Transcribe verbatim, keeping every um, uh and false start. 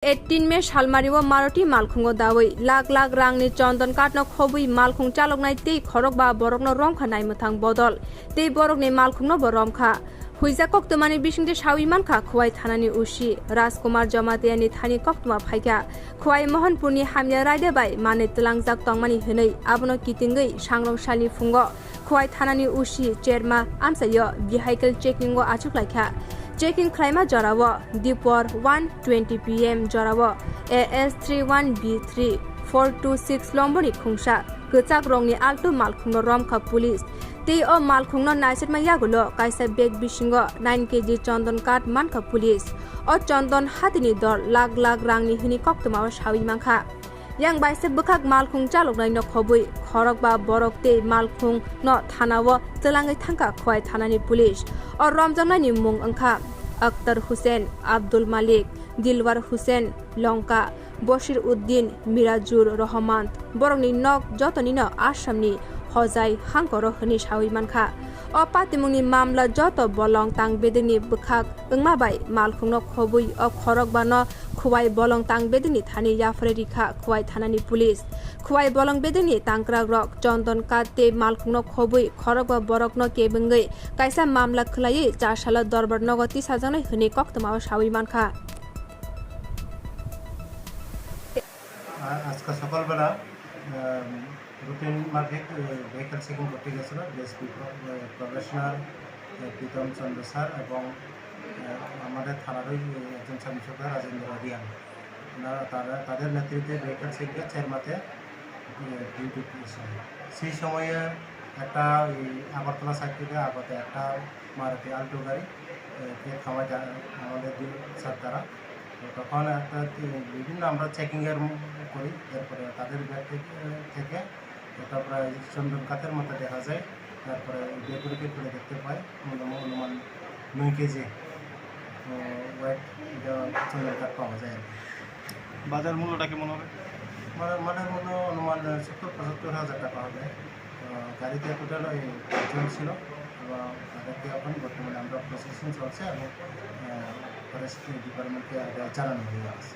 eighteen May salmario Maruti malkhungo dawi lakh lakh rangni chondon kathno khobwi malkhung chaloknai tei khorokba borokno romkha naimwthang bodol tei borokni malkhungnobo romkha. Huijak koktwmani bisingtwi sawi mankha Khowai thanani O C Rajkumar Jamatiani thani koktwma phaikha. Khowai Mohanpurni hamya raida bai manwi twlangjak tongmani hwnwi abono kitingwi sangrong salni phungo Khowai thanani O C Cherma amchaio vehicle checking o achuklaikha. Checking khlaima jorao dipor one twenty P M jorao A S three one B three four two six lomboni khungsa kwchak rongni alto malkhungno romkha police. Tei o malkhungno naisakma yagulo kaisa bag bisingo nine K G chondon kath mankha police. O chondon hatini dor lakh lakh rangni hwnwi koktwmao sawi mankha. Yang baisa bwkhak malkhung chaloknaino khobwi khorokba borok tei malkhungno thanao twlangwi thangkha Khowai thanani police. O romjaknaini mung wngkha Akhtar Hussain, Abdul Malik, Dilwar Hussain, Longka, Bashir Uddin, Mirajur Rahman. Borokni nok jotonino Assamni Hojai hangkoro hwnwi sawi mankha. O patimungni mamla joto bolong tang bedekni bwkhak wngma bai malkhungno khobwi o khorokbano Khowai bolong tang bedekni thani yapharwi rikha Khowai thanani police. Khowai bolong bedekni tangkrakrok chondon kath tei malkhungno khobwi khorokba borokno kebengwi kaisa mamla khwlaiwi chasalo dorbar nogo tisajaknai hwnwi koktwmao sawi mankha. আ-, আজকে সকালবেলা, আম, রুটিন মাফিক, এ, vehicle checking করতে গেছিল ডিএসপি প্র-, এ, প্রবেশনার, এ, প্রীতম চন্দ্র স্যার এবং, এ, আমাদের থানারই, এ, একজন সাব ইন্সপেক্টর রাজেন্দ্র রিয়াং। ওনারা তারা, তাদের নেতৃত্বে ভেহিকল চেকিংয়ে চেরমাতে, এ, ডিউটি করেছিল। সেই সময়ে একটা ওই আগরতলা সাইড থেকে আগত একটা মারুতি আল্টো গাড়ি, এ, কে খাওয়া যায় আমাদের দুই স্যার তারা। তো তখন একটা কি বিভিন্ন আমরা চেকিংয়ের ম-, করি, এরপরে তাদের ব্যাগ থেকে, থেকে একটা প্রায় চন্দন কাঠের মতো দেখা যায়। তারপরে ওই ব্যাগগুলিকে খুলে দেখতে পাই, অনুমান, অনুমান নয় কেজি, আহ, ওয়েট এটা চন্দন কাঠ পাওয়া যায় আর কি। বাজার মূল্যটা কেমন হবে? মানে, মানে মূল্য অনুমান সত্তর পঁচাত্তর হাজার টাকা হবে। আহ, গাড়িতে টোটাল ওই পাঁচজন ছিল এবং তাদেরকে এখন বর্তমানে আমরা প্রসেসিং চলছে এবং, আহ, ফরেস্ট ডিপার্টমেন্টকে আগে জানানো হয়ে গেছে।